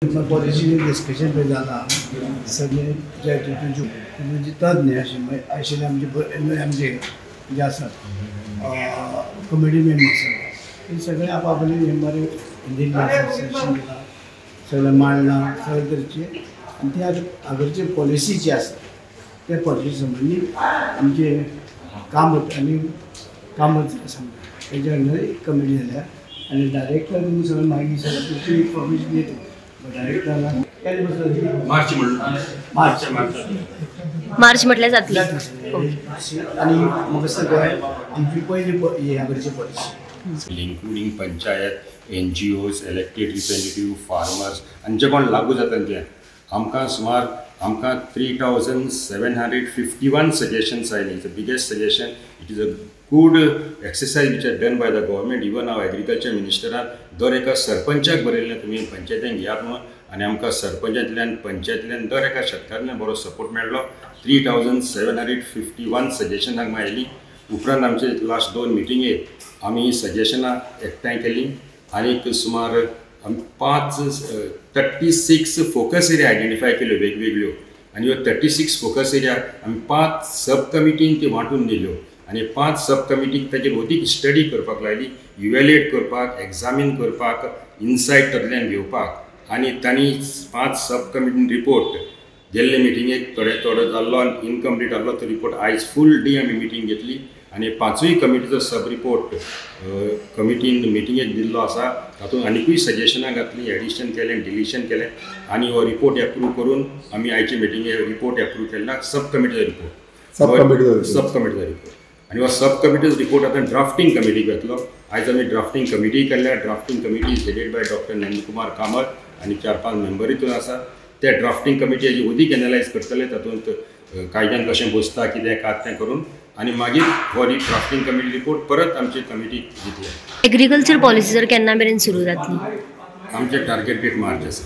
Policy discussion पळय जाला, सगळे जे म्हणजे तज्ञ आशिल्ले आमचे आमचे जे आसात कमिटी मेंबर्स, ते सगळे आपापले मेंबर दिल्ले, सजेशन दिलां, सगळें मांडलां सगळे तरेचे. आनी ते आगरचे पॉलिसी जी आसा त्या पॉलिसी संबंदी आमचे कामत आनी कामत समजा तेज्या अंडर एक कमिटी जाल्या आनी डायरेक्टर सगळें मागीर सगळें तुमची इन्फॉर्मेशन दिता. मार्च मार्च मार्च म्हटल्यार जातली. आनी म्हाका दिसता गोंय आमची पयली ह्या कडची policy including panchayat, NGOs, elected representative, farmers आनी जे कोण लागू जाता ते आमकां सुमार आमकां 3751 सजेशन्स आयली. It's a biggest suggestion. It is a good exercise which are done by the government. Even हांव एग्रीकल्चर मिनिस्टरान दर एका सरपंचाक बरयल्लें तुमी पंचायतीन घेयात म्हणून, आनी आमकां सरपंचांतल्यान पंचायतींतल्यान दर एका शेतकारांतल्यान बरो सपोर्ट मेळ्ळो. 3751 सजेशनां आमकां आयलीं. उपरांत आमचे लास्ट 2 मिटिंगेर आमी सजेशनां एकठांय केलीं आनीक सुमार आमी 36 फोकस एरिया आयडेंटिफाय केल्यो वेगवेगळ्यो, आनी ह्यो 36 फोकस एरिया आमी 5 सब कमिटीन ती वांटून दिल्यो आनी 5 सब कमिटीक ताजेर अदीक स्टडी करपाक लायली, इवेल्युएट करपाक, एग्जामीन करपाक, इनसायट तातूंतल्यान घेवपाक. आनी तांणी 5 सब कमिटीन रिपोर्ट गेल्ले मिटिंगेक थोडे थोडो जाल्लो आनी इनकम्प्लीट आहलो तो रिपोर्ट आयज फूल डे आमी मिटींग घेतली आनी 5ूय कमिटीचो सब रिपोर्ट कमिटीन मिटिंगेक दिल्लो आसा. तातूंत आनिकूय सजेशनां घातलीं, एडिशन केलें, डिलीशन केलें आनी हो रिपोर्ट एप्रूव करून आमी आयचे मिटिंगेक रिपोर्ट एप्रूव केला. सब कमिटीचो रिपोर्ट, सब कमिटीचो रिपोर्ट आनी हो सब कमिटीचो रिपोर्ट आतां ड्राफ्टींग कमिटीक वतलो. आयज आमी ड्राफ्टींग कमिटी केल्या. Drafting committee is headed by doctor Nandkumar Kamat आनी 4-5 मेंबरूय थंय आसा. ते ड्राफ्टींग कमिटी हाजी अदीक एनलायज करतले, तातूंत कायद्यान कशें बसता कितें कात तें करून, आनी मागीर हो ड्राफ्टींग कमिटी रिपोर्ट परत आमची कमिटीक दितले. एग्रीकल्चर पॉलिसी जर केन्ना मेरेन सुरू जातली? आमचें टार्गेट डेट मार्च आसा.